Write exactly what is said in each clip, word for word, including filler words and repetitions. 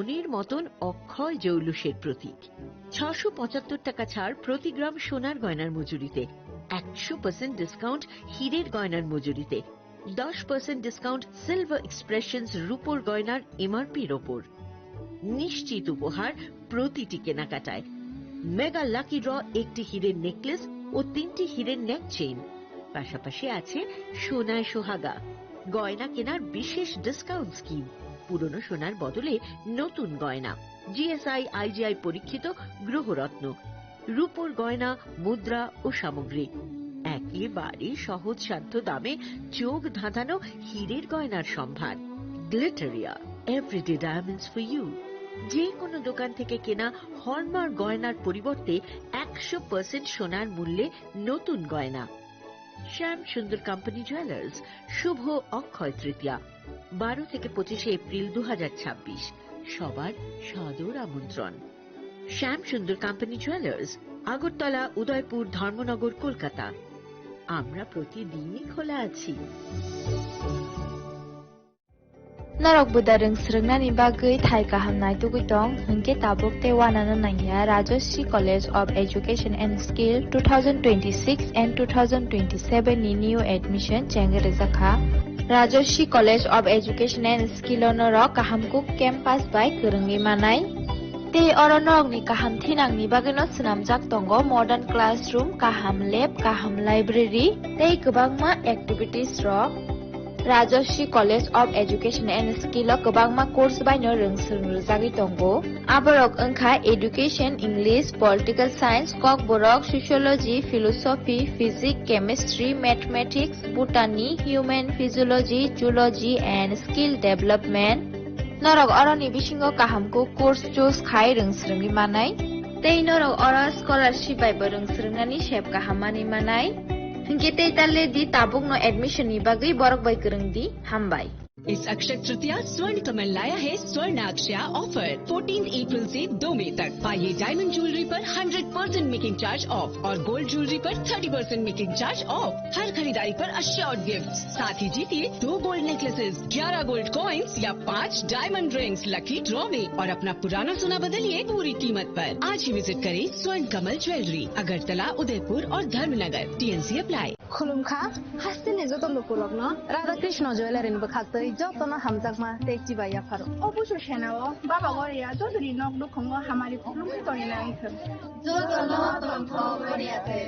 মনির মতন অক্ষয় জৌলুসের প্রতীক। ছশো পঁচাত্তর টাকা ছাড় প্রতি গ্রাম সোনার গয়নার মজুরিতে, একশো পার্সেন্ট ডিসকাউন্ট হীরের গয়নার মজুরিতে, দশ পার্সেন্ট ডিসকাউন্ট সিলভার এক্সপ্রেশনস রূপোর গয়নার এমআরপির ওপর। নিশ্চিত উপহার প্রতিটি কেনাকাটায়। মেগা লাকি ড্র, একটি হীরের নেকলেস ও তিনটি হীরের নেক চেইন, পাশাপাশি আছে সোনায় সোহাগা। গয়না কেনার বিশেষ ডিসকাউন্ট স্কিম, পুরনো সোনার বদলে নতুন গয়না, জিএসআই আইজিআই পরীক্ষিত গ্রহরত্ন, রূপোর গয়না, মুদ্রা ও সামগ্রী, একেবারে সহজসাধ্য দামে চোখ ধাঁধানো হীরের গয়নার সম্ভার। Glitteria, everyday diamonds for you. যে কোনো দোকান থেকে কেনা হলমার্ক গয়নার পরিবর্তে একশো পার্সেন্ট সোনার মূল্যে নতুন গয়না। শ্যাম সুন্দর কোম্পানি জুয়েলার্স, শুভ অক্ষয় তৃতীয়া, বারো থেকে পঁচিশে এপ্রিল দু হাজার ছাব্বিশ। সবার সাদর আমন্ত্রণ। শ্যাম সুন্দর কোম্পানি জুয়েলার্স, আগরতলা, উদয়পুর, ধর্মনগর, কলকাতা। আমরা প্রতিদিনই খোলা আছি। Norok buda rwng swrwngnani bagwi thai kaham naitugwi tong, hinkhe tabuk tei uanano nangya Rajashree College of Education and Skill two thousand twenty-six and two thousand twenty-seven ni new admission chengwi rwjakha. Rajashree College of Education and Skill o norok kaham kuk campus bai kwrwngwi manai. Tei oro norokni kaham thinangni bagwino swnamjak tongo modern classroom, kaham lab, kaham library tei kwbangma activities rok. Rajashree College of Education and Skill o kwbangma course baino rwng swrwng rwjagwi tongo. Aborok wngkha Education, English, Political Science, Kokborok, Sociology, Philosophy, Physics, Chemistry, Mathematics, Botany, Human Physiology, Zoology and Skill Development. Norok oroni bisingo kaham kuk course choose khai rwng swrwngwi manai. Tei norok oro scholarship bai bo rwng swrwngnani sep kaham manwi manai. Hinkhe tei ta le di tabukno admission ni bagwi borok bai kwrwng di. Hambai. इस अक्षय तृतीया स्वर्ण कमल लाया है स्वर्ण अक्षया offer, fourteen April से दो मई तक। पाइए डायमंड ज्वेलरी पर hundred percent making charge off और गोल्ड ज्वेलरी पर thirty percent making charge off. हर खरीदारी पर अश्योर्ड गिफ्ट, साथ ही जीतिए दो गोल्ड नेकलेसेस, ग्यारह गोल्ड कॉइंस या पाँच डायमंड रिंग्स लकी ड्रॉ में और अपना पुराना सोना बदलिए पूरी कीमत पर। आज ही विजिट करें स्वर्ण कमल ज्वेलरी, अगरतला, उदयपुर और Dharmanagar. TNC apply. Khulumkha, hasteni joto lukurokno Radha Krishna Jewellery ni bwkhaktwi jotono hamjakma tei chibai yapharo. Obuso senao Baba Goria jotoni nok nukhungo hamari khulumwi tongina wngthwng. Jotono tongthok Goria tei.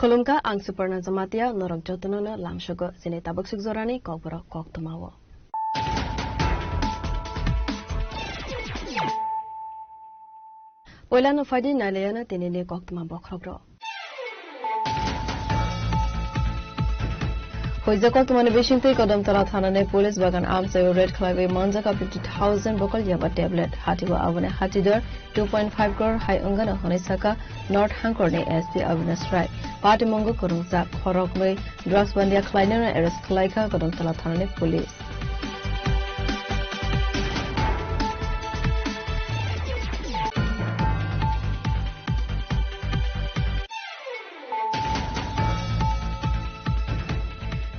Khulumkha, ang Suparna Jamatia, norok jotono no lamsogo chini tabuk suk jorani kokborok koktwmao. Poilano phaidi nailayano tinini koktwma bokhrokrok. Hoijak koktwmani bisingtwi Kodamtala thanani police bagan amchaio raid khlaiwi manjak fifty thousand bokol yaba tablet. Hatio aboni hatidor two point five crore hai wngano hwnwi saka North Hangkorni S P Avinash Rai. Patimungo kwrwngjak khoroknwi drugs bandia khlainano arrest khlaikha Kodamtala thanani police.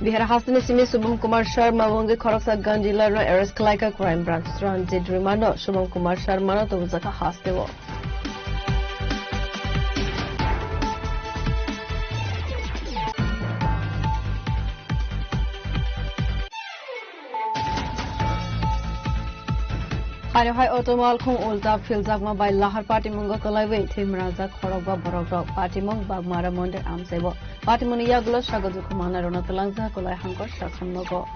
Bihar hasteni simi Subham Kumar Sharma wngwi khoroksa gun dealer no arrest khlaikha Crime Branch. Ranjit Rimano Subham Kumar Sharma no tubujak kha hasteo. Haino hai auto malkhung ulta philjakma bai lahar patimungo kwlaiwi thwimrajak khorokba borokrok. Patimung Bagmara Mondir amchaibo. Patimungni yagulo sago dukhu mannairokno twlangjak kwlai hangkor sakham nogo.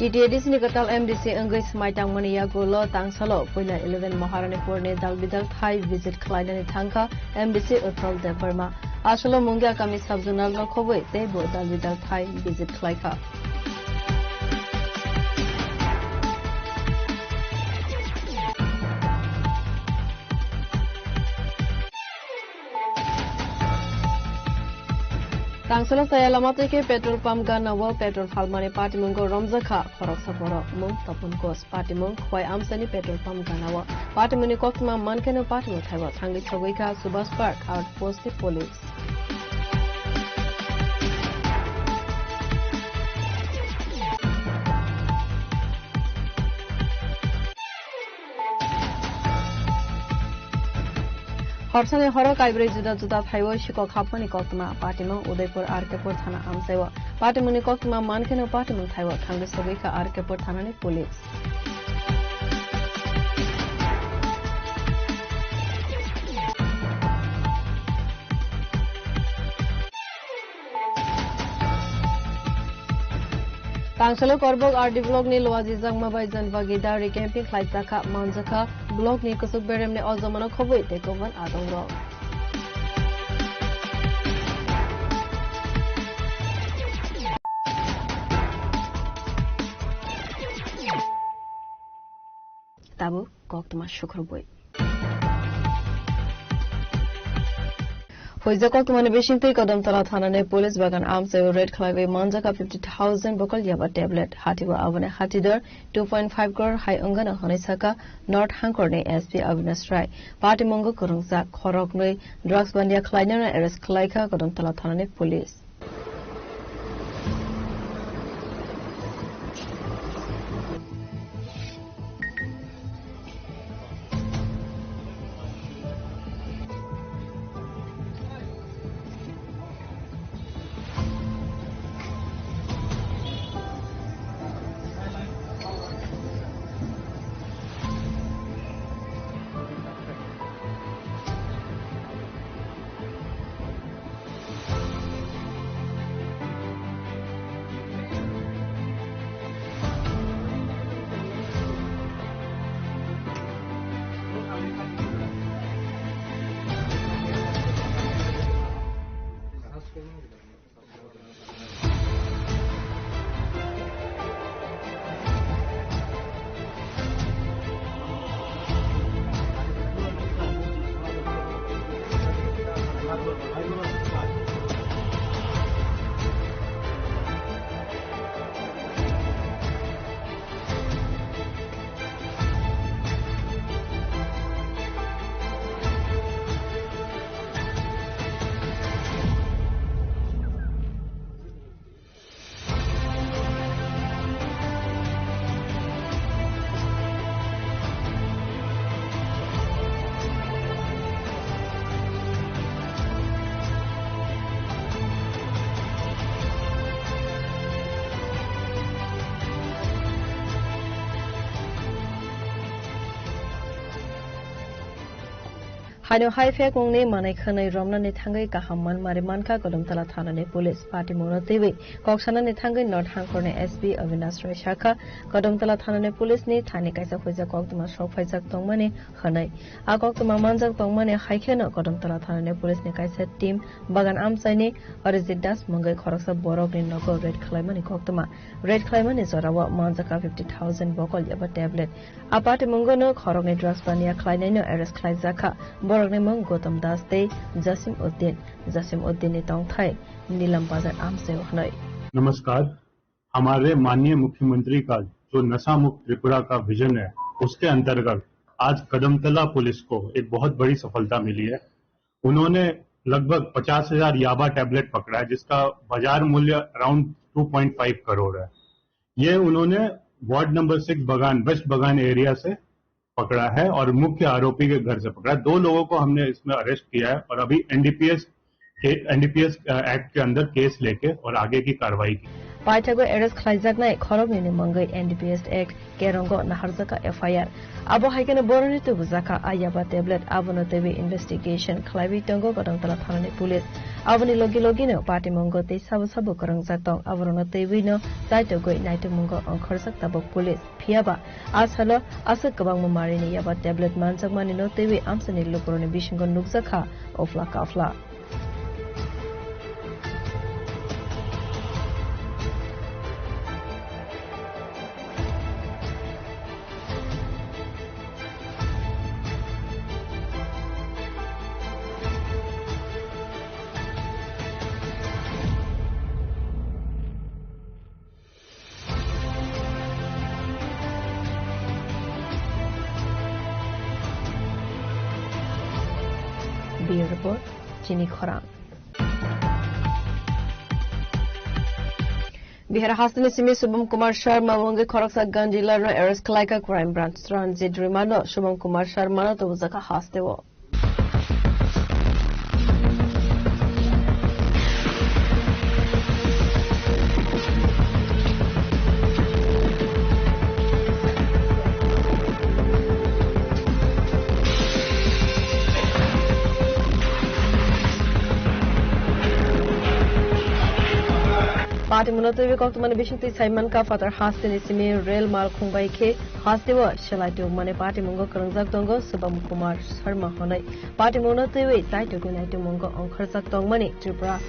T T A D C ni kwtal M D C wngwi swmai tangmani yagulo tangsalo puila eleven Maharanipur ni dalbidal thai visit khlainani thangkha M D C Utpal Debbarma. Asolo Mungia kami sub-zonal no khobwi teibo dalbidal thai visit khlaikha. Tangsalo saya lama twi khe petrol pump gana o petrol phalmani patimungo romjakha khoroksa borok, mung Topon Ghosh. Patimung Khwai amchaini petrol pump gana o. Patimungni koktwma mankheno patimung thaibo thangwi sogwi kha Subhash Park outpost ni police. Horsani horo kaibrwi juda juda thaiwi sikok hapmani koktwma. Patimung Udaipur R K Pur thana amchaio. Patimungni koktwma mankheno patimung thaiwi thangwi sogwi kha R K Pur thanani police. Tangsalo Korbok R D block ni luajijakma bai janbagi dari camping khlaijakha manjakha block ni kusuk beremni o jomano khobwi tei koban adongrok. Tabuk koktwma sukrubwi. Huijak koktwmani bisingtwi Kodamtala thanani police bagan amchaio raid khlaiwi manjakha fifty thousand bokol yaba tablet. Hatio aboni hatidor two point five crore hai wngano hwnwi sakha North Hangkorni S P Avinash Rai. Patimungo kwrwngjak khoroknwi drugs bandia khlainano arrest khlaikha Kodamtala thanani police. Haino hai phekmungni manwi khwnwi romnani thangwi kaham manmari mankha Kodamtala thanani police. Patimungno twiwi kok sanani thangwi North Hangkorni S P Avinash Roy sakha, Kodamtala thanani police ni thani kaisa huijak koktwma sok phaijak tongmani hwnwi. A koktwma manjak tongmani hai kheno Kodamtala thanani police ni kaisa team bagan amchaini Arijit Das mungwi khoroksa borokni nogo raid khlaimani koktwma. Raid khlaimani jorao manjakha fifty thousand bokol eba tablet. A patimungono khoroknwi drugs baniya khlainaino arrest khlaijakha. Borokni mung Gautam Das tei Jasim Uddin. Jasim Uddinni tongthai Nilam Bazar amchaio hwnwi. नमस्कार। हमारे माननीय मुख्यमंत्री का जो नशा मुक्त त्रिपुरा का विजन है, उसके अंतर्गत आज कदमतला पुलिस को एक बहुत बड़ी सफलता मिली है। उन्होंने लगभग पचास हज़ार याबा टैबलेट पकड़ा है, जिसका बाजार मूल्य around two point five crore है। ये उन्होंने वार्ड नंबर सिक्स बगान, वेस्ट बगान एरिया से पकड़ा है और मुख्य आरोपी के घर से पकड़ा है। दो लोगों को हमने इसमें अरेस्ट किया है और अभी एनडीपीएस के, एनडीपीएस एक्ट के अंदर केस लेके और आगे की कार्रवाई की। Paithago arrest khlaijaknai khoroknwini mungwi N D P S Act kerongo naharjakha F I R. Abo hai kheno boroni tubujakha ayaba tablet, abono twiwi investigation khlaiwi tongo Gadontala thanani police. Aboni logi logino patimungo tei sabo sabo kwrwngjak tong, aborokno twiwino taitogwi naitukmungo ongkhorjak tabuk police. Phiyaba, a salo aswk kwbangma marini yaba tablet manjakmani no twiwi amchaini lukurokni bisingo nukjakha ofla kafla. Bureau Report, Chini Khorang. Bihar hasteni simi Subham Kumar Sharma mungwi khoroksa gun dealer no arrest khlaikha Crime Branch. Transit remand no Subham Kumar Sharma no tubujaka hasteo. Patimungno twiwi koktwmani bisingtwi saimankha phatar hasteni simi rel malkhung bai khe hasteo selai tubumani patimungo kwrwngjak tongo Subham Kumar Sharma hwnwi. Patimungno twiwi taitugwi naitukmungo ongkhorjak tongmani Tripura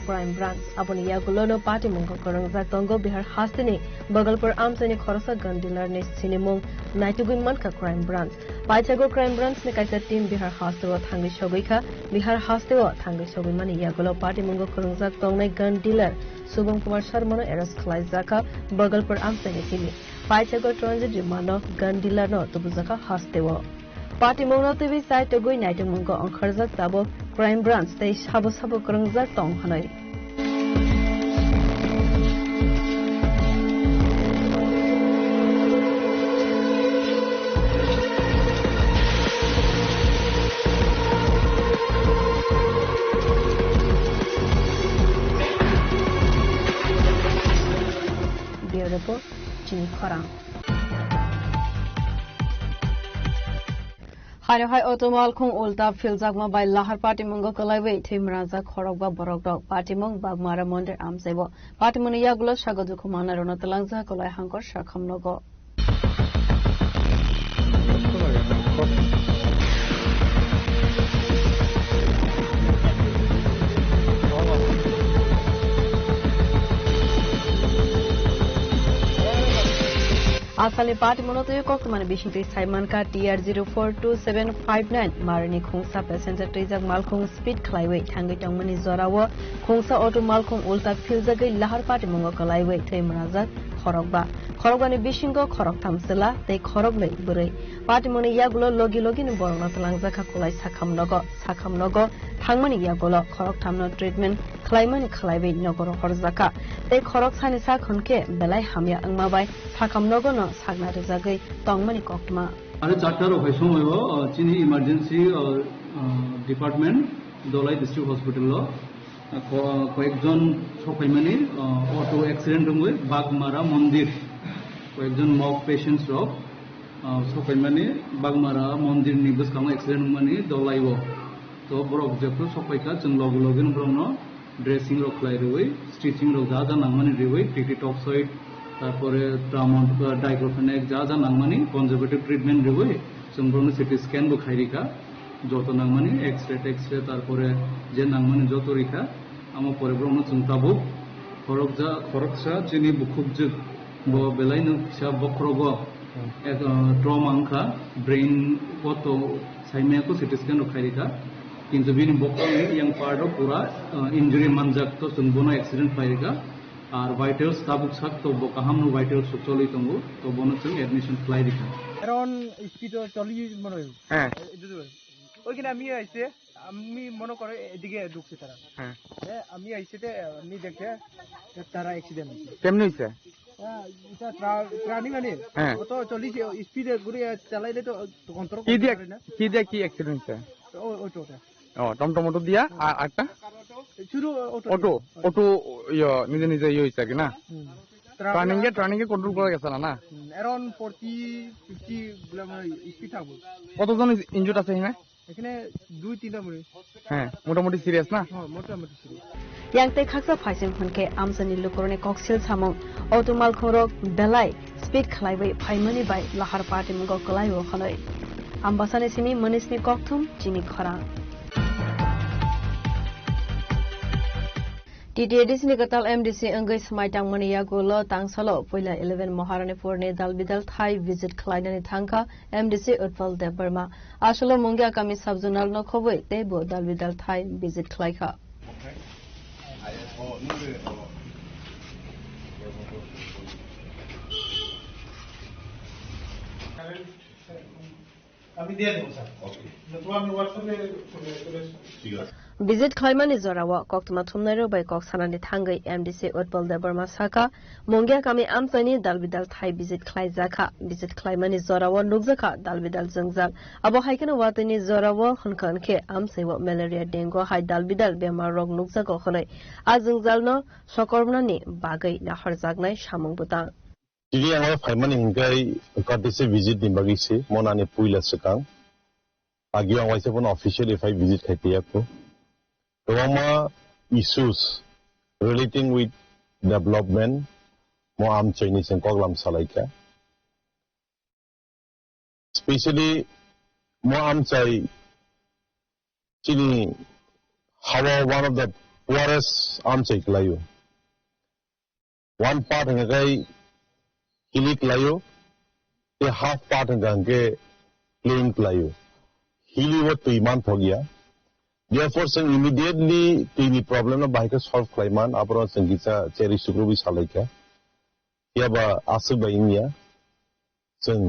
Crime Branch. Aboni yagulono patimungo kwrwngjak tongo Bihar hasteni Bagalpur amchaini khoroksa gun dealer ni sinimung naitugwi mankha Crime Branch. Paithago Crime Branch ni kaisa team Bihar hasteo thangwi sogwi kha. Bihar hasteo thangwi sogwi mani yagulo patimungo kwrwngjak tongnai gun dealer Subham Kumar Sharma no arrest khlaijakha Bagalpur amchaini simi. Paithago transit remand no gun dealer no tubujakha hasteo. Patimungno twiwi chai tugwi naitukmungo ongkhorjak tabuk Crime Branch tei sabo sabo kwrwngjak tong hwnwi. Bureau Report, Chini Khorang. Haino hai auto malkhung ulta philjakma bai lahar patimungo kwlaiwi thwi mwnajak khorokba borok rok. Patimung Bagmara Mondir amchaibo. Patimungni yagulo sago dukhu mannairokno twlangjak kwlai hangkor sakham nogo. Asalni patimungno twiwi koktwmani bisingtwi saimankha T R zero four two seven five nine marini khungsa passenger twijak malkhung speed khlaiwi thangwi tongmani jorao khungsa auto malkhung ulta philjagwi lahar patimungo kwlaiwi thwi mwnajak khorokba. Khorokbani bisingo khoroktham chwla tei khoroknwi bwrwi. Patimungni yagulo logi logini borokno twlangjakha kwlai sakham nogo. Sakham nogo thangmani yagulo khorokthamno treatment khlaimani khlaiwi nogoro horjakha. Tei khoroksani sak hwn khe belai hamya wngma bai sakham nogono sakna rwjagwi tongmani koktwma. Aro charta rok hai somoio, uh, chini emergency, uh, uh, department Dholai District Hospital o, uh, ko-, koyekjon sokphaimani, uh, auto accident wngwi Bagmara Mondir, koyekjon mok patients rok, uh, sokphaimani Bagmara Mondir ni bwskango accident wngmani Dholai o. To borok jephru sokphaikha, chwng logi logi no borokno dressing rok khlai rwui, stitching rok ja ja nangmani rwui, T T toxoid, tarpore tramon-, uh, diclofenac ja ja nangmani conservative treatment rwui, chwng borokno C T scan bo khai rikha, joto nangmani X-ray, X-ray, tarpore je nangmani joto rikha, amo pore borokno chwng tabuk khorokja-, khoroksa chini bukhukjwk bo belaino kisa bokhorogo, hmm, ek, uh, trauma wngkha, brain o to saimaya ko C T scan rok khai rikha. Kintu bini bokhorokni yang part o pura, uh, injury manjak, to chwng bono accident khlai rikha. Ar vitals tabuk sak to bo kaham no vitals rok choli tongo, to bono chwng admission khlai rikha. Around speed o চল্লিশ মনে হয়। হ্যাঁ। এ, এ, ওইখানে আমি আইছে, আমি মনে করো এদিকে ঢুকছে তারা। হ্যাঁ। এ, আমি আইছে তে, আমি দেখে যে তারা accident হয়েছে। কেমনে হয়েছে? এটা ট্রা-, ট্রানি মানে হ্যাঁ। অত চল্লিশ স্পিডে ঘুরে চালাইলে তো কন্ট্রোল কি দিয়ে, করতে পারে না। কি দিয়ে কি অ্যাক্সিডেন্ট হয়েছে? ও, অটোটা। ও, টমটম অটো দিয়া, আর একটা? শুরু অটো অটো, দিয়ে। অটো, ইয়ে, নিজে নিজে ইয়ে হয়েছে আর কি না? হুম। ট্রানিং এ, ট্রানিং এ কন্ট্রোল করা গেছে না, না? হুম, around forty, fifty গুলা মানে স্পিড থাকবো। কতজন ইনজুর্ড আছে এখানে? এখানে দুই তিনটা মনে হয়। হ্যাঁ, মোটামুটি সিরিয়াস না? হ্যাঁ, মোটামুটি serious. Yang tei khaksa phaising hwn khe amchaini lukurokni koksil samung, auto malkhungrok belai speed khlaiwi phaimani bai lahar patimungo kwlaiwi hwnwi. Ambasani simi Manisni kokthum chini khorang. T T A D C ni kwtal M D C wngwi swmai tangmani yagulo tangsalo puila eleven Maharanipurni dalbidal thai visit khlainani thangkha M D C Utpal Debbarma. Asolo Mungia kami sub-zonal no khobwi teibo dalbidal thai visit khlaikha. আমি দিয়ে দেবো, স্যার। ওকে। না, তোমার WhatsApp-এ চলে, চলে এসো। ঠিক আছে। Visit khlaimani jorao koktwma thumnairok bai kok sanani thangwi M D C Utpal Debbarma sakha, Mungia kami amchaini dalbidal thai visit khlaijakha. Visit khlaimani jorao nukjakha dalbidal jwngjal. Abo hai kheno watwini jorao hwnkha hwnkhe amchaibo malaria, dengue hai dalbidal bemarrok nukjago hwnwi a jwngjalno sokornani bagwi nahorjaknai samung bwtang. Tini ang o phaimani hwnkhe courtesy visit ni bagwi se, mo nani puila swkang. Agio ang waisa phano officially phai visit khai tiyakho. Kwbangma issues relating with development mo amchaini chwng koklam salaikha. Specially mo amchai chini hawa one of the poorest amchai kwlaio. One part hwnkha khe hilly kwlaio, tei half part hwnkha hwnkhe plain kwlaio. Hilly o twi manthokya. Therefore, chwng immediately twini problem no bahai khe solve khlai man, aphuru chwng kisa cheri sukrubwi salaikha. Phiya ba aswk bai wngya. Chwng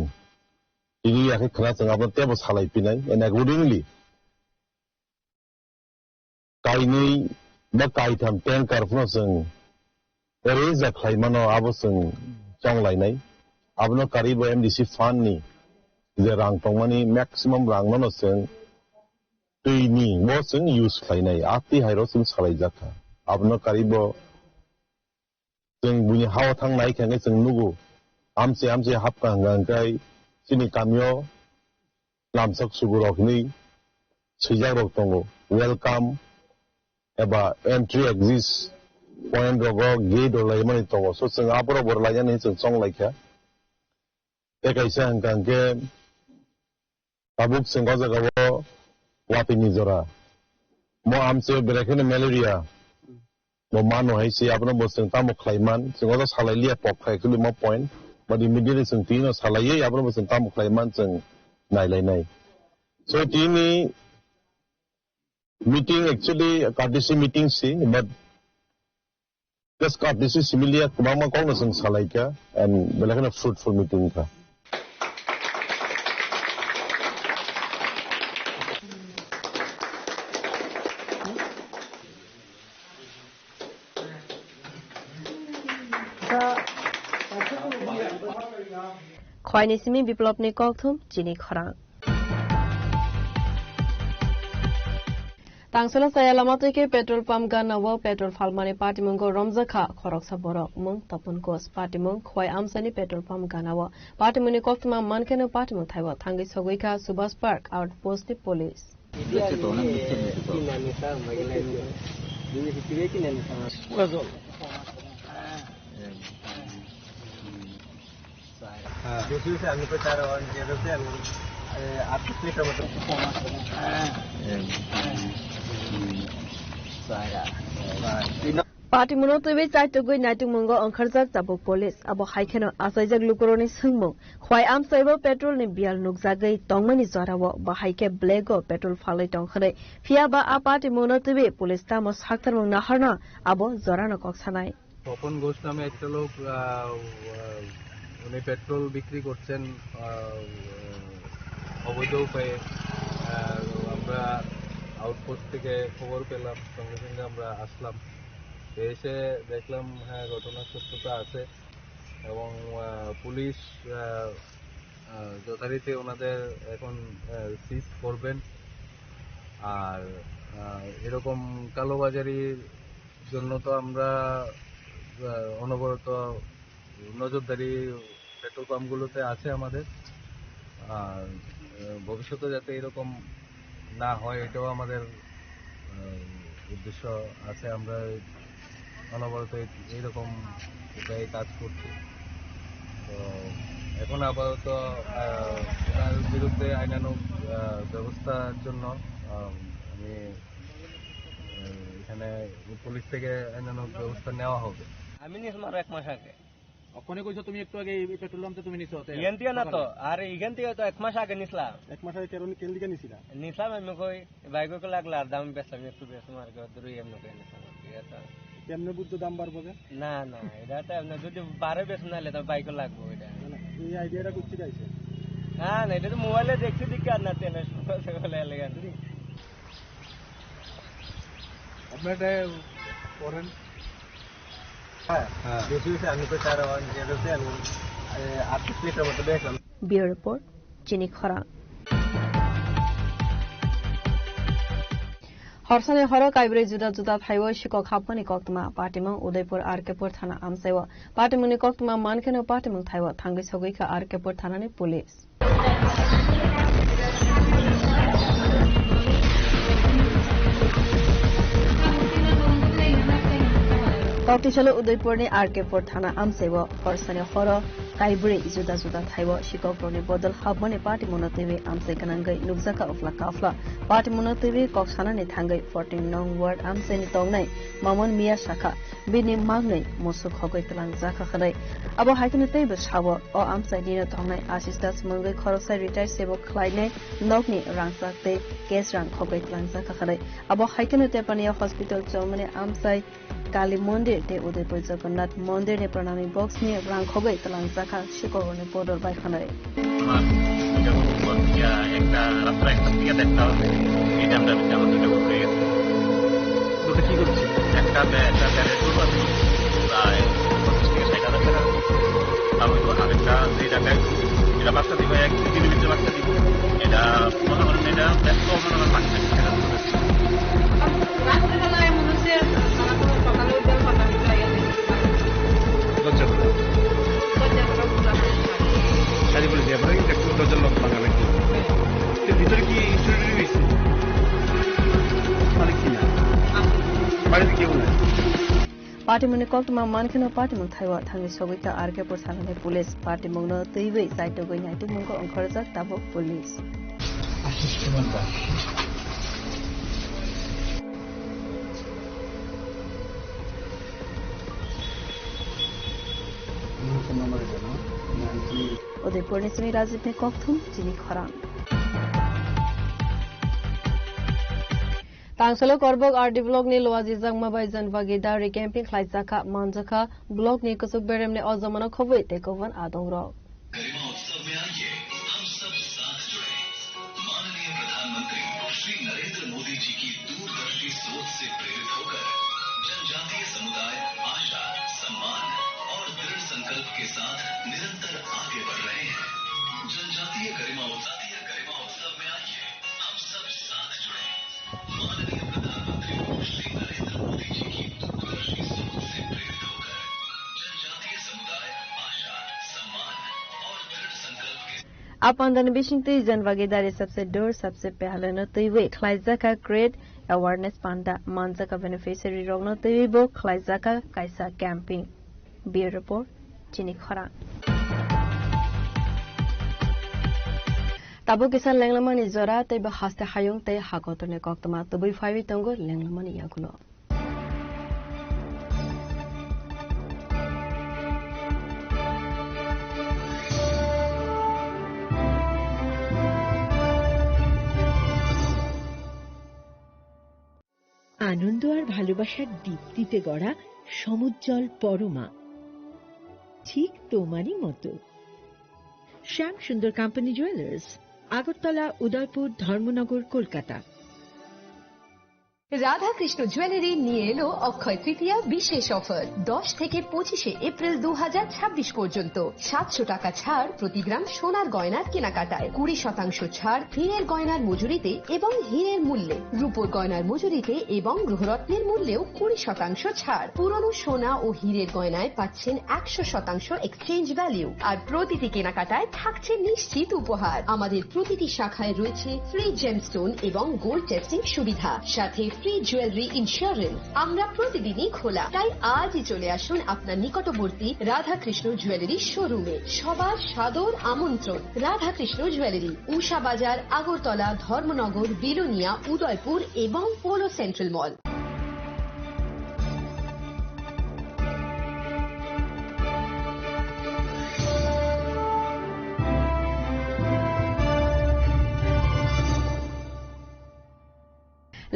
tini yakhe khna chwng abono teibo salai phinai. And accordingly, kainwi ba kaitham tanker phano chwng arrange khlai mano, abo chwng chong lainai. Abono karwi bo M D C fund ni je rang tongmani maximum rang no chwng twi ni bo chwng use khlainai, a twi hai rok chwng salai jak kha. Abono karwi bo chwng buini ha o thang nai khe hwnkhe chwng nugo, amchai amchai hapkha hwnkha hwnkhe chini kamio lamsak sugu rok hinwi swijak rok tongo, welcome eba entry exit point rogo gate rok laimani tongo. So chwng aborok bo rwlainani chwng chong laikha. Tei kaisa hwnkha hwnkhe tabuk chwng o jagao watwi ni jora. Mo amchai berai kheno malaria bo mano hai se, abono bo chwng tamo khlai man, chwng o salai liya pok khai khwlwimo point, but immediately chwng twi no salai ye, abono bo chwng tamo khlai man chwng nai lai nai. So tini meeting actually courtesy meeting si, but just courtesy similia kwbangma kokno chwng salai kha and belai kheno fruitful meeting kha. Khwaini simi Biplopni kokthum chini khorang. Tangsala saya lama twi khe petrol pump gana o petrol phalmani patimungo romjakha khoroksa borok, mung Topon Ghosh, patimung Khwai amchaini petrol pump gana o. Patimungni koktwma mankheno patimung thaibo thangwi sogwi kha Subhash Park outpost ni police. Patimungo twiwi chaitugwi naitukmungo wngkharjak tabuk police. Abo hai kheno achaijak lukurokni swngmung, Khwai amchaibo petrol ni biyal nukjagwi tongmani jorao bahai khe black o petrol phalwi tong hwnwi. Phiya ba a patimungno twiwi police tamo saktarmung naharno abo jorano kok sanai. Swapan ঘোষ নামে একটা লোক, আহ, আহ, উনি পেট্রোল বিক্রি করছেন, আহ, অবৈধ উপায়ে। আহ, আমরা আউটপোস্ট থেকে খবর পেলাম, সঙ্গে সঙ্গে আমরা আসলাম। এসে দেখলাম, হ্যাঁ, ঘটনার সত্যতা আছে। এবং, আহ, পুলিশ, আহ, আহ, যথারীতি ওনাদের এখন, আহ, সিজ করবেন। আর, আহ, এরকম কালোবাজারির জন্য তো আমরা, আহ, অনবরত নজরদারি পেট্রোল পাম্পগুলোতে আছে আমাদের। আর, আহ, ভবিষ্যতে যাতে এরকম না হয়, এটাও আমাদের, আহ, উদ্দেশ্য আছে। আমরা অনবরত এই, এইরকম উপায়ে কাজ করছি। তো এখন আপাতত, আহ, ওনার বিরুদ্ধে আইনানুগ, আহ, ব্যবস্থার জন্য, আহ, আমি, আহ, এখানে পুলিশ থেকে আইনানুগ ব্যবস্থা নেওয়া হবে। আমি নিয়েছিলাম আরো এক মাস আগে। ওখানে কইছো তুমি একটু আগে এই পেট্রোল পাম্প তো তুমি নিছো, তে ইখান থেকে না তো, সকালে। আর ইখান থেকে তো এক মাস আগে নিছিলাম। এক মাস আগে কেন, কেন দিকে নিছিলা? নিছিলাম আমি কই, বাইক কই লাগলো আর দাম বেচলাম, একটু বেচলাম আর কি, দূরে এমনি করে নিছিলাম, ঠিক আছে? কেমনে বুঝছো দাম বাড়বো যে? না, না, এটা তো এমনি যদি বাড়ে বেচলাম নাহলে তো বাইকও লাগবো এটা। না, না, এই আইডিয়াটা কোথা থেকে আইছে? না, না, এটা তো মোবাইলে দেখছি, দেখি আর না, তেলের সমস্যা বলে এলাকা। আপনার এটা করেন। হ্যাঁ, হ্যাঁ। বেশি বেশি আমি তো চার ওয়ান জিরো তে আমি, এ, আটত্রিশ লিটার মতো বেচলাম। Bureau report, Chini Khorang. Horsani horo kaibrwi juda juda thaibo sikok hapmani koktwma patimung Udaipur R K pur thana amchaio. Patimungni koktwma mankheno patimung thaio thangwi sogwi kha R K pur thanani police. Toktisalo Udaipurni R K pur thana amchaio horsani horo kaibrwi juda juda thaibo sikokrokni bodol hapmani patimungno twiwi amchai gwnangwi nukjakha uphla kaphla. Patimungno twiwi kok sanani thangwi fourteen nong ward amchaini tongnai Mamon Miya sakha. Bini magnwi musuk khogwi twlangjakha hwnwi. Abo hai kheno teibo sao, o amchaini no tongnai Ashish Das mungwi khoroksa retire sebo khlainai nokni rangchak tei cash rang khogwi twlangjakha hwnwi. Abo hai kheno Tepania Hospital chomani amchai Kali Mondir tei Udaipur Jagannath Mondir ni pranami box ni rang khogwi twlangjakha sikorni bodol bai hwnwi. আমার যেমন ইয়া, একটা রাস্তা একটা দিকে দেখতে হবে, এই দামটা বেশি আমার দুটো হয়ে গেছে। ওটা কি করছে? একটা বে-, একটা ব্যারেজ করবো আমি প্রায় পঞ্চাশ থেকে ষাট হাজার টাকা। তারপর আরেকটা যে জায়গায় এটা বাচ্চা দিব, এক দুই দিনের ভিতরে বাচ্চা দিব, এটা মনে করেন এটা ব্যস্ত মনে করেন বাচ্চা। রাত্রেবেলায় মনে হচ্ছে, মনে করো সকালে উঠে পাতা দিয়ে লাগিয়ে দিই। দরজা খোলা। দরজা খোলা, খোলা করে থাকে। শাড়ি পরে দিয়ে পরে কিন্তু একটু দরজার লক ভাঙা নাকি? তো ভিতরে কি চুরি টুরি হয়েছে? মানে কি না? বাড়িতে কেউ নাই। Patimungni koktwma mankheno patimung thaio thangwi sogwi kha R K pur thanani police. Patimungno twiwi chaitugwi naitukmungo ongkhorjak tabuk police. Ashis কুমার দাস। আমার ফোন নাম্বার এটা না, nine three. Udaipurni simi Rajibni kokthum chini khorang. Tangsalo Korbok R D block ni Luaji Jangma bai Janvagi Dari camping khlaijakha manjakha block ni kuchuk beremni o jomano khobwi tei kubun adongrok. गरिमा उत्सव में आइए, हम सब साथ जुड़े। माननीय प्रधानमंत्री श्री नरेंद्र मोदी जी की दूरदर्शी सोच से प्रेरित होकर जनजातीय समुदाय आशा, सम्मान और दृढ़ संकल्प के साथ निरंतर आगे बढ़ रहे हैं। जनजातीय गरिमा उत्सव, जनजातीय गरिमा उत्सव में आइए, हम सब साथ जुड़े। माननीय प्रधानमंत्री श्री नरेंद्र मोदी जी की दूरदर्शी सोच से प्रेरित होकर जनजातीय समुदाय आशा, सम्मान और दृढ़ संकल्प के A pandani bisingtwi Janvagi Dari sabse dur sabse pehle no twiwi khlaijakha Create Awareness Panda manjakha beneficiary rokno twiwi bo khlaijakha kaisa camping. Bureau report, Chini Khorang. Tabuk kisa lenglamani jora tei bo haste hayung tei hakotorni koktwma tubui phaiwi tongo lenglamani yagulo. আনন্দ আর ভালোবাসার দীপ্তিতে গড়া সমুজ্জ্বল পরমা, ঠিক তোমারই মতো। শ্যাম সুন্দর company jewellers, Agartala, উদয়পুর, ধর্মনগর, কলকাতা। Radhakrishna jewellery নিয়ে এলো অক্ষয় তৃতীয়া বিশেষ অফার। দশ থেকে পঁচিশে এপ্রিল দু হাজার ছাব্বিশ পর্যন্ত সাতশো টাকা ছাড় প্রতি গ্রাম সোনার গয়নার কেনাকাটায়, কুড়ি শতাংশ ছাড় হীরের গয়নার মজুরিতে এবং হীরের মূল্যে, রূপোর গয়নার মজুরিতে এবং গ্রহরত্নের মূল্যেও কুড়ি শতাংশ ছাড়। পুরনো সোনা ও হীরের গয়নায় পাচ্ছেন একশো শতাংশ এক্সচেঞ্জ ভ্যালু, আর প্রতিটি কেনাকাটায় থাকছে নিশ্চিত উপহার। আমাদের প্রতিটি শাখায় রয়েছে ফ্রি জেমস্টোন এবং গোল্ড টেস্টিং সুবিধা, সাথে ফ্রি জুয়েলারি ইন্স্যুরেন্স। আমরা প্রতিদিনই খোলা, তাই আজই চলে আসুন আপনার নিকটবর্তী রাধাকৃষ্ণ জুয়েলারি শোরুমে। সবার সাদর আমন্ত্রণ। রাধাকৃষ্ণ জুয়েলারি, উষা বাজার, আগরতলা, ধর্মনগর, বিলোনিয়া, উদয়পুর এবং polo central mall.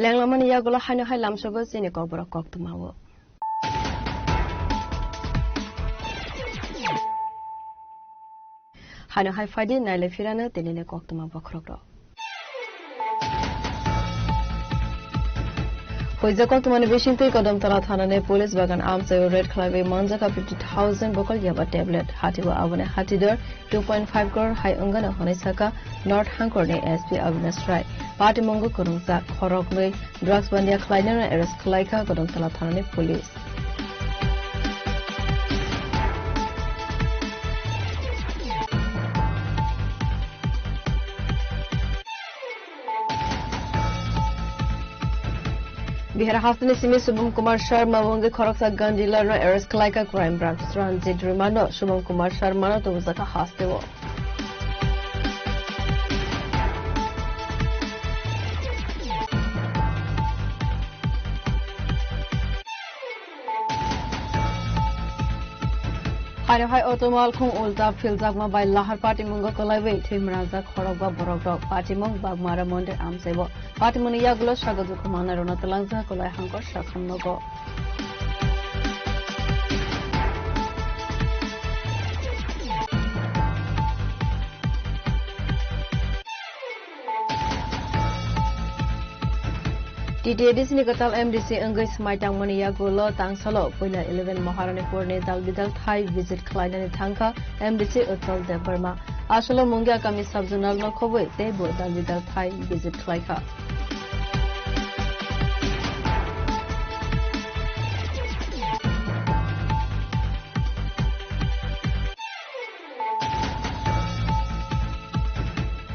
Lenglamani yagulo haino hai lamsogo chini kokborok koktwmao. Haino hai phaidi nailai phirano tinini koktwma bokhorokrok. Huijak koktwmani bisingtwi Kodamtala thanani police bagan amchaio raid khlaiwi manjakha fifty thousand bokol yaba tablet. Hatio aboni hatidor two point five crore hai wngano hwnwi sakha North Hangkorni S P Avinash Rai. Patimungo kwrwngjak khoroknwi drugs bandia khlainano arrest khlaikha Kodamtala thanani police. Bihar hasteni simi Subham Kumar Sharma wngwi khoroksa gun dealer no arrest khlaikha crime branch. Ranjit Rima no Subham Kumar Sharma no tubujaka hasteo. Haino hai auto malkhung ulta philjakma bai lahar patimungo kwlaiwi thwimrajak khorokba borokrok. Patimung Bagmara Mondir amchaibo. Patimungni yagulo sago dukhu mannairokno twlangjak kwlai hangkor sakham nogo. T T A D C ni kwtal M D C wngwi swmai tangmani yagulo tangsalo puila eleven Maharanipur ni dalbidal thai visit khlainani thangkha M D C Utpal Debbarma. Asolo Mungia kami sub-zonal no khobwi teibo dalbidal thai visit khlaikha.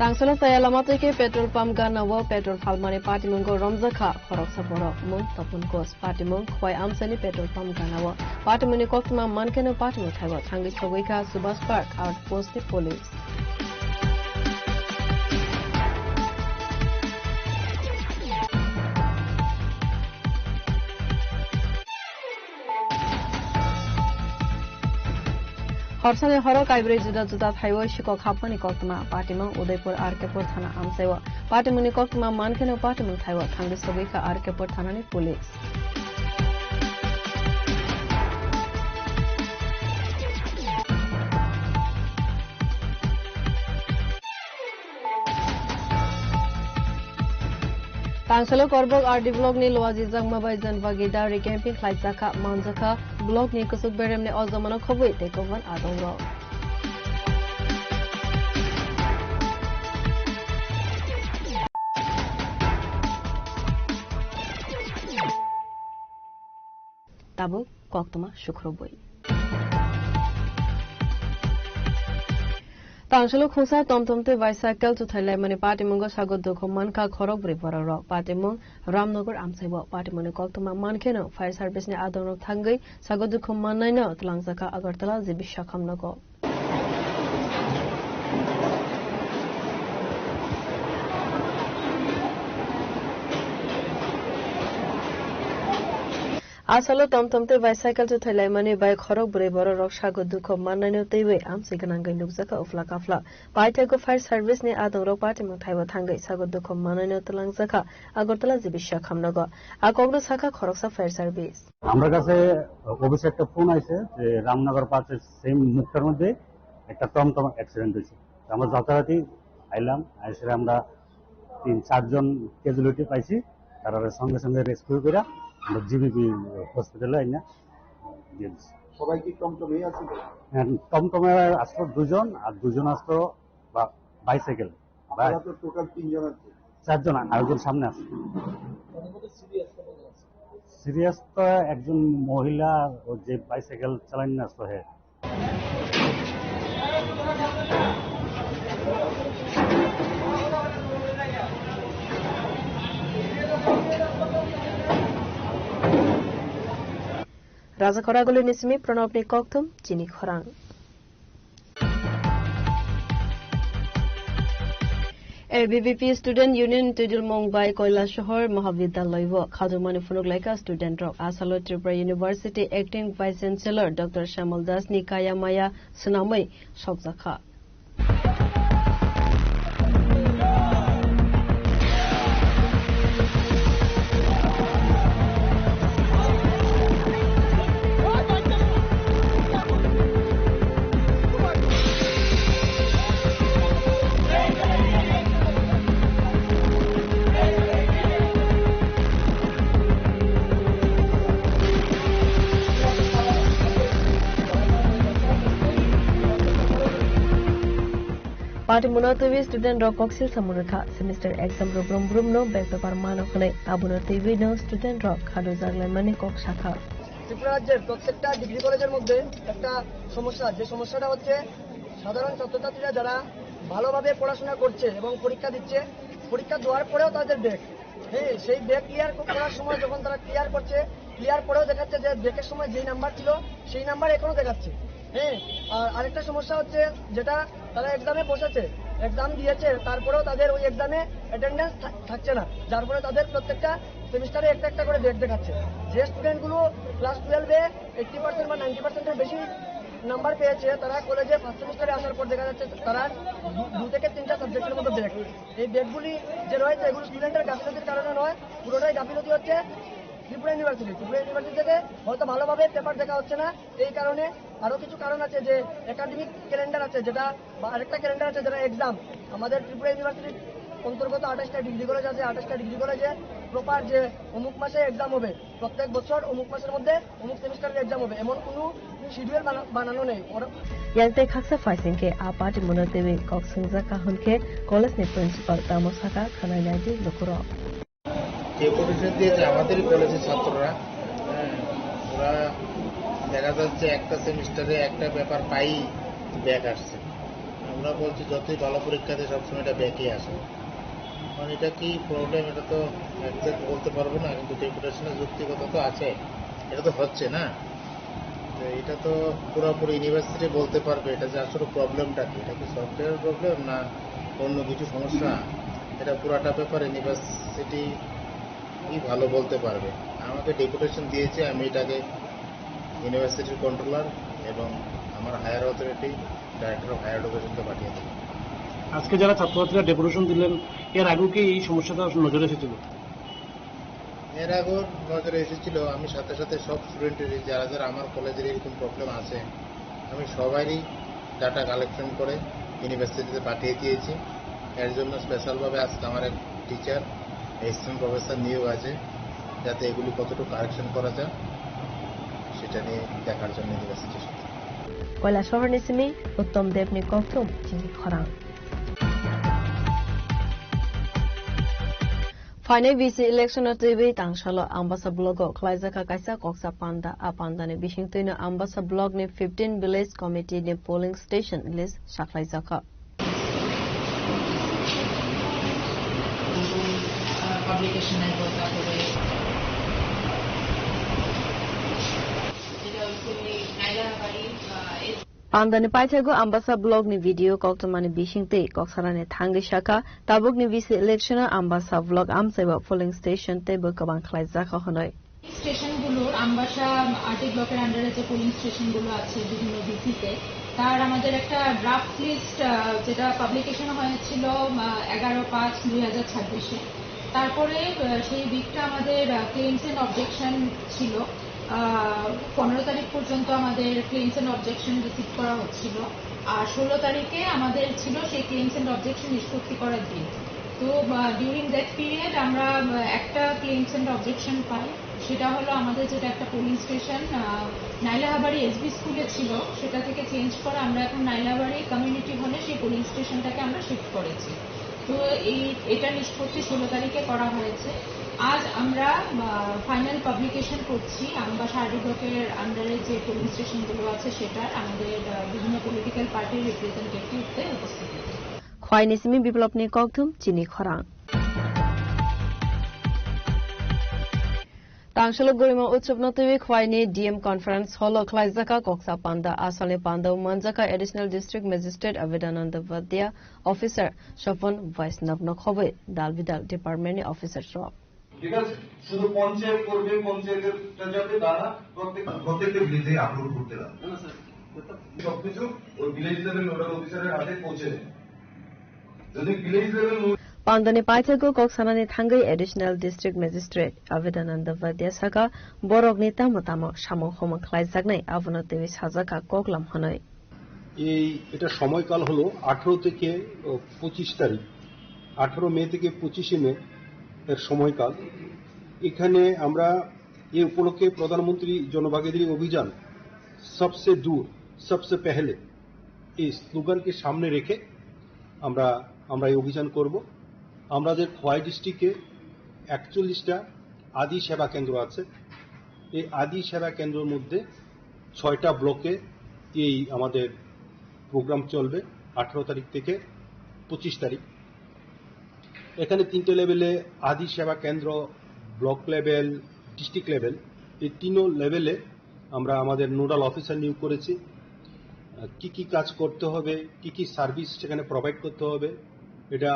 Tangsalo chaya lama twi khe petrol pump gana o petrol phalmani patimungo romjakha khoroksa borok, mung Topon Ghosh. Patimung Khwai amchaini petrol pump gana o. Patimungni koktwma mankheno patimung thaibo thangwi sogwi kha Subhash Park outpost ni police. Horsani horo kaibrwi juda juda thaiwi sikok hapmani koktwma patimung Udaipur R K Pur thana amchaio. Patimungni koktwma mankheno patimung thaiwi thangwi sogwi kha R K Pur thanani police. Tangsalo Korbok R D block ni Loaji Jangma bai Janbagi da recamping khlaijakha, manjakha block ni Kusuk Beremni o jomano khobwi tei kokman adongrok. Tabuk koktwma sukrubwi. Tangsalo khungsa tomtom tei bicycle chuthai laimani patimungo sago dukhu mankha khorok bwrwi bororok. Patimung Ramnagar amchaibo. Patimungni koktwma mankheno fire service ni adongrok thangwi sago dukhu mannaino twlangjakha Agartala G B Sakham nogo. Asalo tomtom tei bicycle chuthai laimani bai khorok bwrwi bororok sago dukhu mannaino twiwi amchai gwnangwi nukjakha uphla kaphla. Paithago fire service ni adongrok patimung thaibo thangwi sago dukhu mannaino twlangjakha Agartala G B Sakham nogo. A kokno sakha khoroksa fire service. আমার কাছে অফিসে একটা ফোন আইছে যে রামনগর পাঁচের সেম মুখটার মধ্যে একটা টমটম অ্যাক্সিডেন্ট হয়েছে। তো আমরা যথারীতি আইলাম, এসে আমরা তিন চারজন ক্যাজুয়ালিটি পাইছি। তারা সঙ্গে সঙ্গে রেস্কিউ করে আমরা জিবিপি হসপিটালে আইনা দিয়ে দিছি। সবাই কি টমটমেই আসছিল? হ্যাঁ, টমটমে আসলো দুজন, আর দুজন আসলো বা-, বাইসাইকেল। আপনারা তো টোটাল তিনজন আছে। চারজন, আরেকজন সামনে আছে। সিরিয়াস তো একজন মহিলা, ও যে বাইসাইকেল চালান না আসলো, হ্যাঁ। Rajakhor Aguli ni simi Pranab ni kokthum chini khorang. A B V P Student Union Twijlmung bai Kailasahar Mahavidyalaya o khajokmani phunuk laikha student rok. Asalo Tripura University Acting Vice Chancellor Doctor Shyamul Das ni kaya maya swnamwi sokjakha. Party muna twi student rok koksil samung rwkha, semester exam rok brum brum no back paper mano hwnwi, abono twiwi no student rok khadojak laimani kok sakha. Tripura রাজ্যের প্রত্যেকটা ডিগ্রি কলেজের মধ্যে একটা সমস্যা, যে সমস্যাটা হচ্ছে সাধারণ ছাত্রছাত্রীরা যারা ভালোভাবে পড়াশোনা করছে এবং পরীক্ষা দিচ্ছে, পরীক্ষা দেওয়ার পরেও তাদের ব্যাক, হ্যাঁ, সেই ব্যাক ক্লিয়ার করার সময় যখন তারা ক্লিয়ার করছে, ক্লিয়ার করেও দেখাচ্ছে যে ব্যাকের সময় যেই নাম্বার ছিল সেই নাম্বার এখনো দেখাচ্ছে। হ্যাঁ, আর আরেকটা সমস্যা হচ্ছে যেটা তারা এক্সামে বসেছে, এক্সাম দিয়েছে, তারপরেও তাদের ওই এক্সামে অ্যাটেন্ডেন্স থাকছে না, যার ফলে তাদের প্রত্যেকটা সেমিস্টারে একটা একটা করে ব্যাক দেখাচ্ছে। যে স্টুডেন্টগুলো ক্লাস টুয়েলভে এইটটি পার্সেন্ট বা নাইনটি পার্সেন্টের বেশি নাম্বার পেয়েছে, তারা কলেজে ফার্স্ট সেমিস্টারে আসার পর দেখা যাচ্ছে তারা দু- দু থেকে তিনটা সাবজেক্টের মতো ব্যাক। এই ব্যাকগুলি যে রয়েছে, এগুলো স্টুডেন্টের গাফিলতির কারণে নয়, পুরোটাই গাফিলতি হচ্ছে ত্রিপুরা ইউনিভার্সিটি। ত্রিপুরা ইউনিভার্সিটি থেকে হয়তো ভালোভাবে পেপার দেখা হচ্ছে না, এই কারণে। আরও কিছু কারণ আছে, যে একাডেমিক ক্যালেন্ডার আছে, যেটা বা আরেকটা ক্যালেন্ডার আছে, যেটা এক্সাম। আমাদের ত্রিপুরা ইউনিভার্সিটির অন্তর্গত আঠাশটা ডিগ্রি কলেজ আছে, আঠাশটা ডিগ্রি কলেজে প্রপার যে অমুক মাসে এক্সাম হবে, প্রত্যেক বছর অমুক মাসের মধ্যে অমুক সেমিস্টারের এক্সাম হবে, এমন কোনো শিডিউল বানানো নেই। ওরা Yang tei khaksa phaising khe a party muna twi kok swngjak kaham khe college ni principal tamo sakha khwnai nai di lukurok. Deputation দিয়েছে আমাদেরই কলেজের ছাত্ররা। হ্যাঁ, ওরা দেখা যাচ্ছে একটা সেমিস্টারে একটা পেপার পাই ব্যাক আসছে। আমরা বলছি যতই ভালো পরীক্ষা দেয় সবসময় এটা ব্যাকই আসে। মানে এটা কি প্রবলেম, এটা তো একজ্যাক্ট বলতে পারবো না, কিন্তু ডেপুটেশনের যুক্তিগত তো আছে, এটা তো হচ্ছে না। তো এটা তো পুরোপুরি ইউনিভার্সিটি বলতে পারবে এটা যে আসলে প্রবলেমটা কি, এটা কি সফটওয়্যার প্রবলেম না অন্য কিছু সমস্যা, এটা পুরাটা ব্যাপার ইউনিভার্সিটি কি ভালো বলতে পারবে। আমাকে ডেপুটেশন দিয়েছে, আমি এটাকে ইউনিভার্সিটির কন্ট্রোলার এবং আমার higher authority, director of higher এডুকেশনকে পাঠিয়ে দেবো। আজকে যারা ছাত্রছাত্রীরা ডেপুটেশন দিলেন, এর আগেও কি এই সমস্যাটা নজরে এসেছিল? এর আগেও নজরে এসেছিল। আমি সাথে সাথে সব স্টুডেন্টেরই, যারা যারা আমার কলেজের এরকম প্রবলেম আছে, আমি সবারই ডাটা কালেকশন করে ইউনিভার্সিটিতে পাঠিয়ে দিয়েছি। এর জন্য স্পেশালভাবে আজকে আমার এক টিচার, অ্যাসিস্ট্যান্ট প্রফেসর নিয়োগ আছে, যাতে এগুলি কতটুকু কারেকশন করা যায় সেটা নিয়ে দেখার জন্য ইউনিভার্সিটির সাথে। Kailasahar ni simi Uttom Dev ni kokthum chini khorang. Phainai V C election o twiwi tangsalo Ambasa block o khlaijakha kaisa koksa panda. A panda ni bisingtwino Ambasa block ni fifteen village committee ni polling station list sakhlaijakha. Publication নাই বলতে হবে। এটা হচ্ছে হায়দ্রাবাদি, আহ, এই Pandani paithago Ambasa block ni video koktwmani bisingtwi koksarani thangwi sakha, tabukni V C election o Ambasa block amchaibo polling station teibo kwbang khlaijakha hwnwi. স্টেশনগুলোর, আমবাসা আরটি ব্লকের আন্ডারে যে পোলিং স্টেশনগুলো আছে বিভিন্ন ভিসিতে, তার আমাদের একটা ড্রাফট লিস্ট, আহ, যেটা পাবলিকেশন হয়েছিল, আহ, এগারো পাঁচ দুই হাজার ছাব্বিশে। তারপরে, আহ, সেই উইকটা আমাদের, আহ, ক্লেমস এন্ড অবজেকশন ছিল। আহ, পনেরো তারিখ পর্যন্ত আমাদের ক্লেমস এন্ড অবজেকশন রিসিভ করা হচ্ছিল, আর ষোলো তারিখে আমাদের ছিল সেই ক্লেমস এন্ড অবজেকশন নিষ্পত্তি করার দিন। তো ডিউরিং দ্যাট পিরিয়ড আমরা আহ, একটা ক্লেমস অ্যান্ড অবজেকশন পাই। সেটা হলো আমাদের যেটা একটা পোলিং স্টেশন নাইলাহাবাড়ি এসবি স্কুলে ছিল, সেটা থেকে চেঞ্জ করে আমরা এখন নাইলাহাবাড়ি কমিউনিটি হলে সেই পোলিং স্টেশনটাকে আমরা শিফট করেছি। তো এই এটা নিষ্পত্তি ষোলো তারিখে করা হয়েছে। আজ আমরা ফাইনাল পাবলিকেশন করছি আমরা শারীরিকের আন্ডারে যে পোলিং স্টেশনগুলো আছে সেটার আমাদের আহ, বিভিন্ন পলিটিক্যাল পার্টির রিপ্রেজেন্টেটিভদের উপস্থিতিতে। Khwai ni simi biplopni kokthum chini khorang. Tangshalo Gorima Utsav no twiwi Khwai ni D M Conference Hall o khlaijaka koksa panda. Asalni panda o manjaka Additional District Magistrate Avidananda Vadya, Officer Sopon Vaishnav no khobwi dal bidal department ni officer rok. ঠিক আছে? শুধু পঞ্চায়েত করবে, পঞ্চায়েতেরটা যাবে, তা না, প্রত্যেক প্রত্যেকটা ভিলেজে আপলোড করতে লাগবে। না, না, স্যার, করতে সবকিছু ওই ভিলেজ লেভেল নোডাল অফিসারের হাতে পৌঁছে দেবে। যদি village level Pandani paithago kok sanani thangwi Additional District Magistrate Avidananda Vadya saka, borokni tamo tamo samung humung khlaijaknai abono twiwi sajak kha koklam hwnwi. এই এটা সময়কাল হলো আঠারো থেকে পঁচিশ তারিখ, আঠারো মে থেকে পঁচিশে মে এর সময়কাল। এখানে আমরা এই উপলক্ষে প্রধানমন্ত্রী জনভাগিদারি অভিযান সবসে দূর সবসে পেহলে এই স্লোগানকে সামনে রেখে আমরা আমরা এই অভিযান করব। আমাদের খোয়াই ডিস্ট্রিক্টে একচল্লিশটা আদি সেবা কেন্দ্র আছে। এই আদি সেবা কেন্দ্রের মধ্যে ছয়টা ব্লকে এই আমাদের প্রোগ্রাম চলবে আঠারো তারিখ থেকে পঁচিশ তারিখ। এখানে তিনটে লেভেলে, আদি সেবা কেন্দ্র, ব্লক লেভেল, ডিস্ট্রিক্ট লেভেল, এই তিনও লেভেলে আমরা আমাদের নোডাল অফিসার নিয়োগ করেছি। আহ, কি কি কাজ করতে হবে, কি কি সার্ভিস সেখানে প্রোভাইড করতে হবে, এটা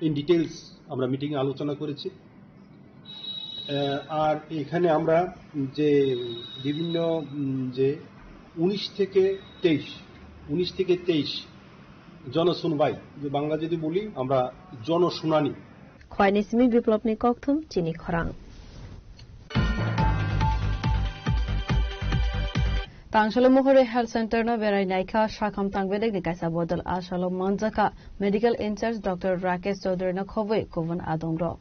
ইন ডিটেলস আমরা মিটিংয়ে আলোচনা করেছি। আহ, আর এখানে আমরা যে বিভিন্ন, উম, যে উনিশ থেকে তেইশ, উনিশ থেকে তেইশ জনশুনবাই, যে বাংলা যদি বলি আমরা জনশুনানি। Khwai ni simi biplopni kokthum chini khorang. Tangshalo Mohori Health Center no berai naikha sakham tangbedek ni kaisa bodol asalo manjaka medical in-charge Doctor Rakesh Chaudhary no khobwi kubun adongrok.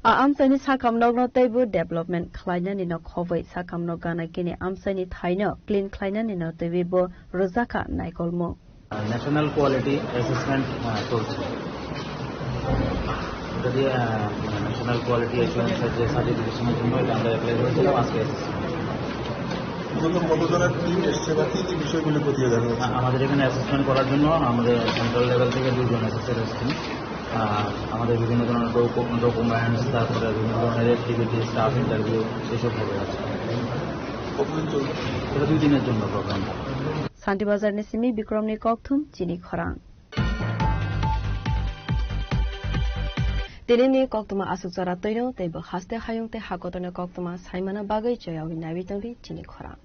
A amchaini sakham nokno teibo development khlainani no khobwi sakham nok gana kini amchaini thaino clean khlainani no teibo rwjakha naikolmung. National quality assessment, uh, চলছে। এটা দিয়ে, আহ, মানে, national quality অ্যাসুরেন্সের যে সার্টিফিকেশনের জন্য এটা আমরা অ্যাপ্লাই করেছিলাম আজকে এসএসসি। মূলত কতজনের টিম এসছে বা কি কি বিষয়গুলি খতিয়ে দেখা হচ্ছে? আ-, আমাদের এখানে অ্যাসেসমেন্ট করার জন্য আমাদের সেন্ট্রাল লেভেল থেকে দুজন অ্যাসেসর এসছেন। আহ, আমাদের বিভিন্ন ধরনের ডকু-, ডকুমেন্টস, তারপরে বিভিন্ন ধরনের অ্যাক্টিভিটি, স্টাফ ইন্টারভিউ, এসব হবে আজকে। কতদিন চলবে? এটা দুই দিনের জন্য programme. Santi Bazar ni simi Bikrom ni kokthum chini khorang. Tini ni koktwma aswk jora twino tei bo haste hayung tei hakotorni koktwma saimana bagwi choyawi naiwi tongdi chini khorang.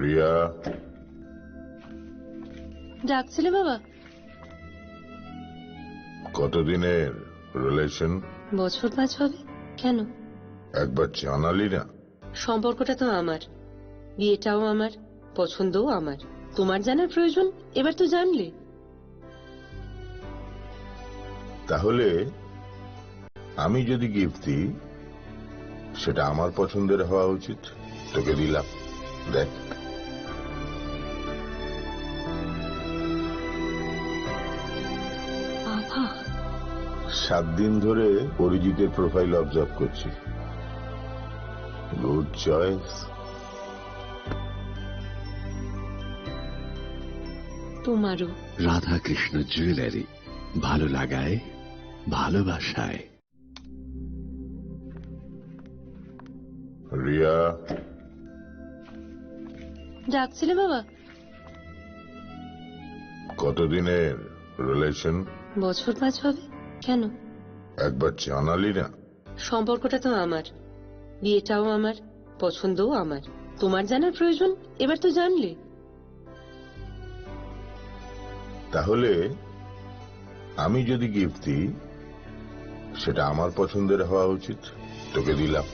Riya. ডাকছিলে বাবা? কতদিনের রিলেশন? বছর পাঁচ হবে। কেন? একবার জানালি না। সম্পর্কটা তো আমার, বিয়েটাও আমার, পছন্দও আমার। তোমার জানার প্রয়োজন? এবার তো জানলে। তাহলে আমি যদি গিফট দিই, সেটা আমার পছন্দের হওয়া উচিত। তোকে দিলাম, দেখ। বাবা। সাত দিন ধরে অরিজিতের প্রোফাইল অবজার্ভ করছি। Good choice. তোমারও। রাধাকৃষ্ণ জুয়েলারি, ভালো লাগায়, ভালোবাসায়। রিয়া। ডাকছিলে বাবা? কতদিনের রিলেশন? বছর পাঁচ হবে। কেন? একবার জানালি না। সম্পর্কটা তো আমার, বিয়েটাও আমার, পছন্দও আমার। তোমার জানার প্রয়োজন? এবার তো জানলে। তাহলে আমি যদি গিফট দিই, সেটা আমার পছন্দের হওয়া উচিত। তোকে দিলাম,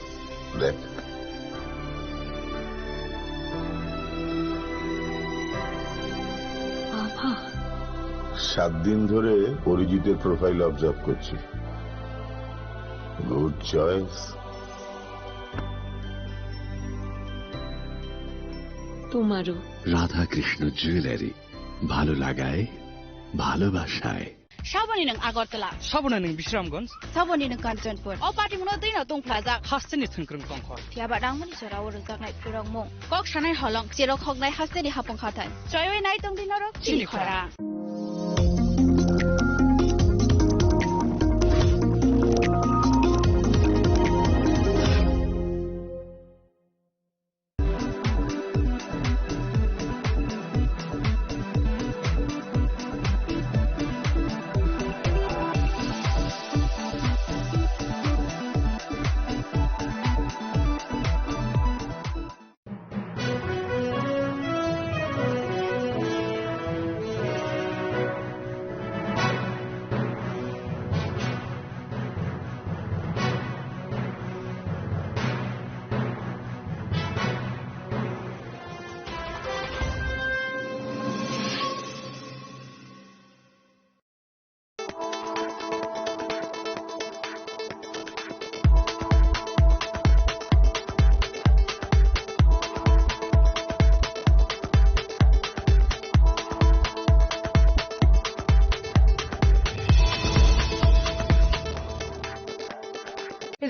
দেখ। বাবা। সাত দিন ধরে অরিজিতের প্রোফাইল অবজার্ভ করছি। Good choice. তোমারও। রাধাকৃষ্ণ জুয়েলারি, ভালো লাগায়, ভালোবাসায়। Saboni nwng Agartala. Saboni nwng Bisramganj. Saboni nwng Kanchanpur. O party mano twi no tongphlajak. Hasteni thwngkwrwng tongkha. Phiya ba rangmani jora o rwjaknai phwrwngmung. Kok sanai holong, cherok hoknai hasteni hapung khathai. Choiwi nai tongdi norok chini khora.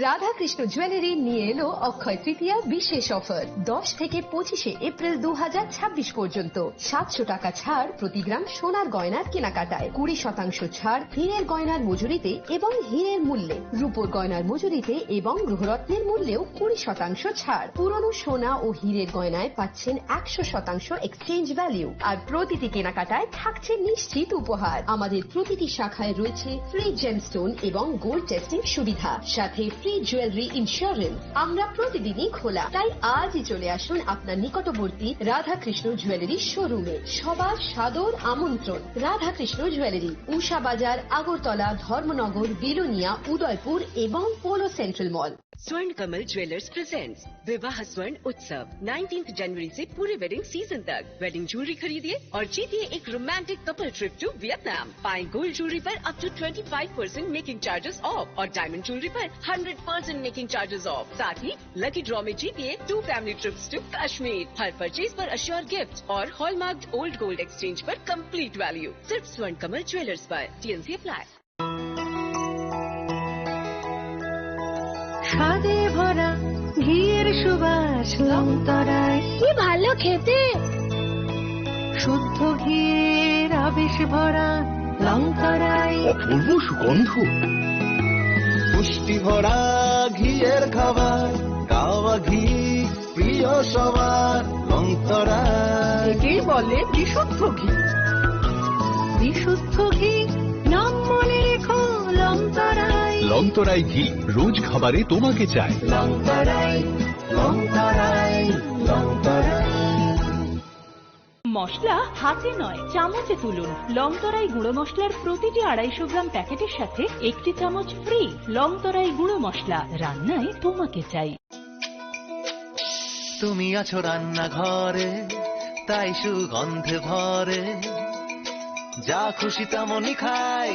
Radhakrishna jewellery নিয়ে এলো অক্ষয় তৃতীয়া বিশেষ অফার। দশ থেকে পঁচিশে এপ্রিল দু হাজার ছাব্বিশ পর্যন্ত সাতশো টাকা ছাড় প্রতি গ্রাম সোনার গয়নার কেনাকাটায়, কুড়ি শতাংশ ছাড় হীরের গয়নার মজুরিতে এবং হীরের মূল্যে, রূপোর গয়নার মজুরিতে এবং গৃহরত্নের মূল্যেও কুড়ি শতাংশ ছাড়। পুরনো সোনা ও হীরের গয়নায় পাচ্ছেন একশো শতাংশ এক্সচেঞ্জ ভ্যালু, আর প্রতিটি কেনাকাটায় থাকছে নিশ্চিত উপহার। আমাদের প্রতিটি শাখায় রয়েছে ফ্রি জেমস্টোন এবং গোল্ড টেস্টিং সুবিধা, সাথে ফ্রি জুয়েলারি ইন্স্যুরেন্স। আমরা প্রতিদিনই খোলা, তাই আজই চলে আসুন আপনার নিকটবর্তী রাধাকৃষ্ণ জুয়েলারি শোরুমে। সবার সাদর আমন্ত্রণ। রাধাকৃষ্ণ জুয়েলারি, উষা বাজার, আগরতলা, ধর্মনগর, বিলোনিয়া, উদয়পুর এবং পোলো সেন্ট্রাল মল। Swarn Kamal Jewellers presents Vivah Swarn Utsav, nineteenth January से पूरे वेडिंग सीजन तक। वेडिंग ज्वेलरी खरीदिए और जीतिए एक romantic couple trip to Vietnam. पाएं गोल्ड ज्वेलरी पर up to twenty five percent making charges off और डायमंड ज्वेलरी पर hundred percent making charges off. साथ ही लकी ड्रॉ में जीतिए two family trips to Kashmir. हर परचेज पर अश्योर गिफ्ट और हॉलमार्क्ड ओल्ड गोल्ड एक्सचेंज पर कंप्लीट वैल्यू। सिर्फ स्वर्ण कमल ज्वेलर्स पर। TNC apply. স্বাদে ভরা ঘিয়ের সুবাস লংতরায়। কি ভালো খেতে! শুদ্ধ ঘিয়ের আবেশ ভরা লংতরায়। অপূর্ব সুগন্ধ। পুষ্টি ভরা ঘিয়ের খাবার, গাওয়া ঘি প্রিয় সবার, লংতরায়। একেই বলে বিশুদ্ধ ঘি। বিশুদ্ধ ঘি, নাম মনে রেখো, লংতরায়। লংতরায় ঘি, রোজ খাবারে তোমাকে চাই। লংতরায়, লংতরায়, লংতরায়। মশলা হাতে নয়, চামচে তুলুন। লংতরাই গুঁড়ো মশলার প্রতিটি আড়াইশো গ্রাম প্যাকেটের সাথে একটি চামচ ফ্রি। লংতরাই গুঁড়ো মশলা, রান্নায় তোমাকে চাই। তুমি আছো রান্নাঘরে, তাই সুগন্ধে ভরে। যা খুশি তেমনই খাই,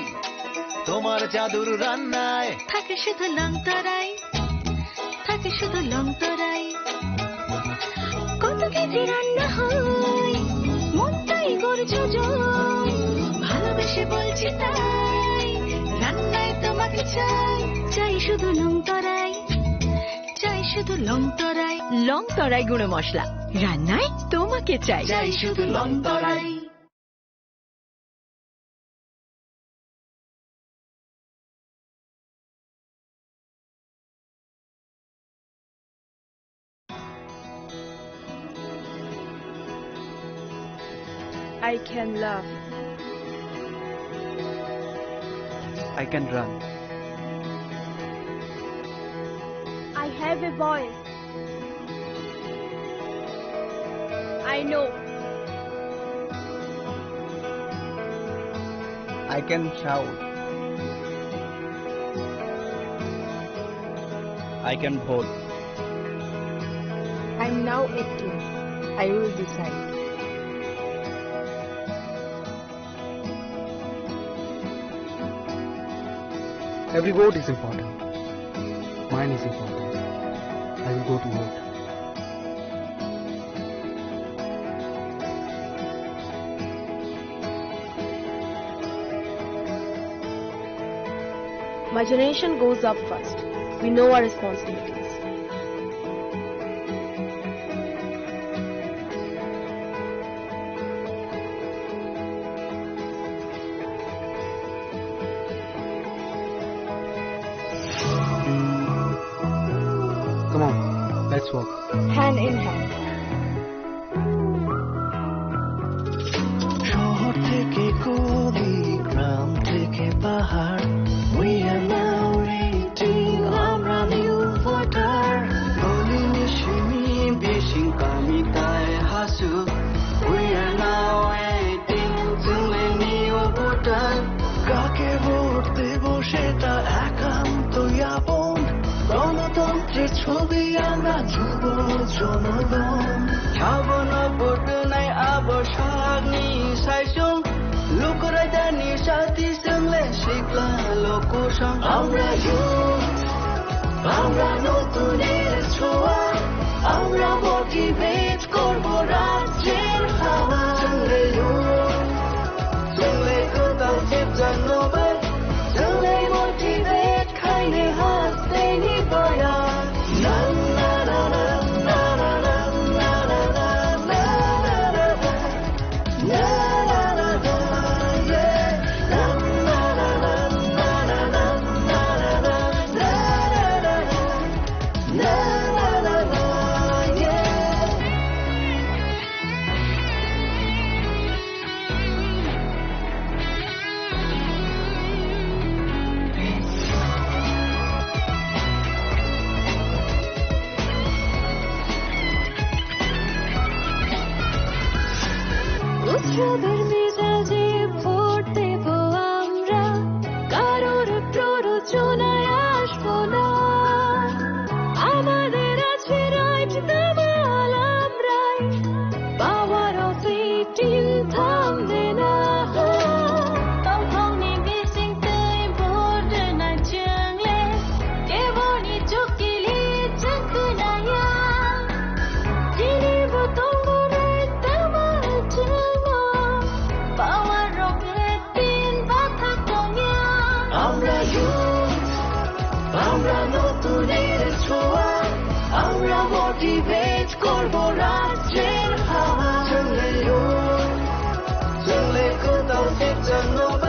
তোমার জাদুর রান্নায়। থাকে শুধু লংতরাই, থাকে শুধু লংতরাই। কত কেজি রান্না হয়, মনটাই গর্জ যায়। ভালোবেসে বলছি তাই, রান্নায় তোমাকে চাই। চাই শুধু লংতরাই, চাই শুধু লংতরাই। লংতরাই গুঁড়ো মশলা, রান্নায় তোমাকে চাই। চাই শুধু লংতরাই। I can love. I can run. I have a voice. I know. I can shout. I can vote. I'm now eighteen. I will decide. Every vote is important. Mine is important. I will go to vote. My generation goes up first. We know our responsibilities. Come on, let's walk. Hand in hand. শহর থেকে গলি, গ্রাম থেকে পাহাড়, we are now reaching, আমরা new voter। গলি নিশিনি বিশিং কামিতায় Hasu, we are now eighteen, চলে new voter। কাকে ভোট দেব সেটা একান্ত আপন, গণতন্ত্রের ছবি আমরা যুব জনগণ। Chabono bwtwnai abo sakni saisung, lukurai dani sati swngle sikla lokusong. আমরা youth, আমরা নতুনের ছোঁয়া, আমরা motivate করব রাজ্যের হাওয়া। Swngle youth, swngle kwtal sipjak nobai, swngle motivate উৎসবের মেজাজে ভোট দেব আমরা, কারোর প্ররোচনায় আসবো না। আমাদের আছে রাইট, দামাল আমরাই, power of eighteen থামবে না। Tongthokni bising twi bordona chwngle, keboni chukili chwng kwnaya. Chini bo tongo raitama chwngo, power rok eighteen bathak tongya. আমরা youth, আমরা নতুনের ছোঁয়া, আমরা motivate করব রাজ্যের হাওয়া। Chwngle youth, chwngle kwtal sipjak nobai.